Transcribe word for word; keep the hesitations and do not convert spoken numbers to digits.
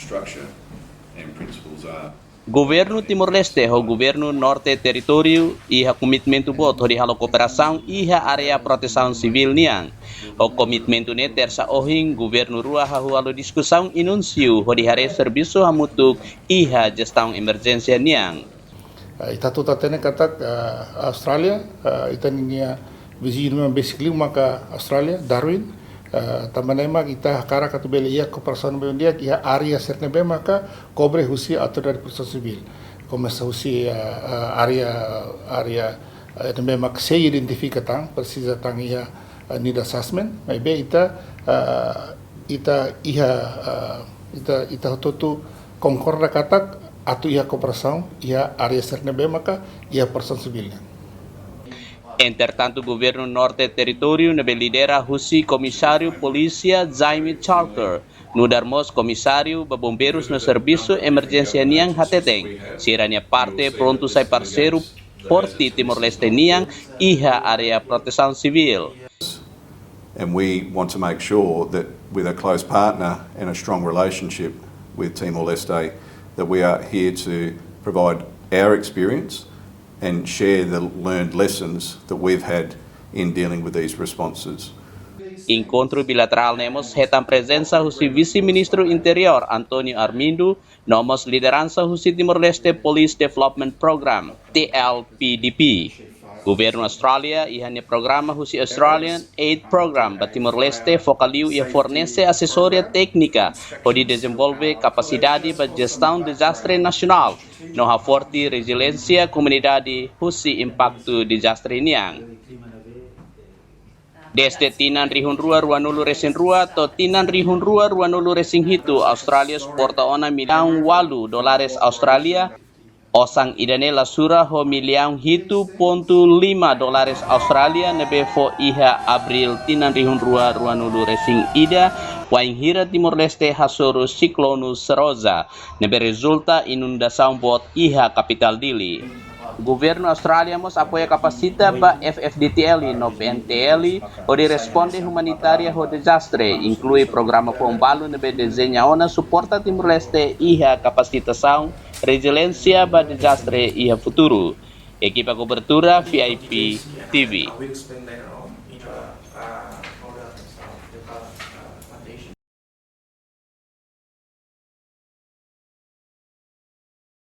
Structure and principles are Governu Timor-Leste ho Governu Norte Territóriu iha komitmentu boot hodi halo kooperasaun iha área protesaun sivíl nian. Ho komitmentu ne'e, tersa ohin governu rua hahú halo diskusaun i anunsiu hodi haree servisu hamutuk iha jestaun emerjénsia nian. Ah, ita hotu hatene katak, ah, Austrália, ah, ita-nia viziñu ne'ebé basically maka Austrália, Darwin, ah, tanba ne'e mak ita hakarak atu bele iha kooperasaun ne'ebé di'ak iha área sira ne'ebé maka kobre husi Autoridade Protesaun Sivíl. Komesa husi, ah, ah, área, área, ah, ne'ebé mak sei identifika tan, presiza tan iha, ah, need assessment, maibé ita, ah, ita iha, ah, ita, ita hotu-hotu konkorda katak atu iha kooperasaun iha área sira ne'ebé maka iha protesaun sivíl nian. Entretantu, Governu Norte Territóriu ne'ebé lidera husi Komisáriu Polísia Jaime Charter nu'udar mós Komisáriu ba Bombeirus no Servisu Emerjénsia nian hateten, sira-nia parte prontu sai parseiru forte Timor-Leste nian iha área protesaun sivíl. And we want to make sure that with a close partner and a strong relationship with Timor-Leste, that we are here to provide our experience and share the learned lessons that we've had in dealing with these responses. Enkontru bilaterál ne'e mós hetan prezensa husi Vise-Ministru Interiór António Armindo, no mós lideransa husi Timor-Leste Police Development Program, T L P D P. Governu Austrália iha nia programa husi Australian Aid Program ba Timor-Leste foka liu iha fornese asesóriu téknika hodi dezenvolve kapasidade ba jestaun dezastre nasionál no haforte reziliénsia komunidade husi impaktu dezastre nian. Dezde tinan rihun rua ruanulu resin rua to'o tinan rihun rua ruanulu resin hitu, Austrália suporta ona millaun ualu dólares Austrália. Osan ida-ne'e la sura ho millaun hitu pontu lima dólares Austrália ne'ebé fó iha Abríl tinan rihun rua ruanulu resin ida, wainhira Timor-Leste hasoru siklonu Seroja, ne'ebé rezulta inundasaun boot iha kapitál Dili. Governu Austrália mós apoia kapasita ba F F D T L no P N T L hodi responde umanitária ho dezastre, inklui programa foun balu ne'ebé dezeña ona suporta Timor-Leste iha kapasitasaun reziliénsia ba dezastre iha futuru. Ekipa kobertura V I P T V.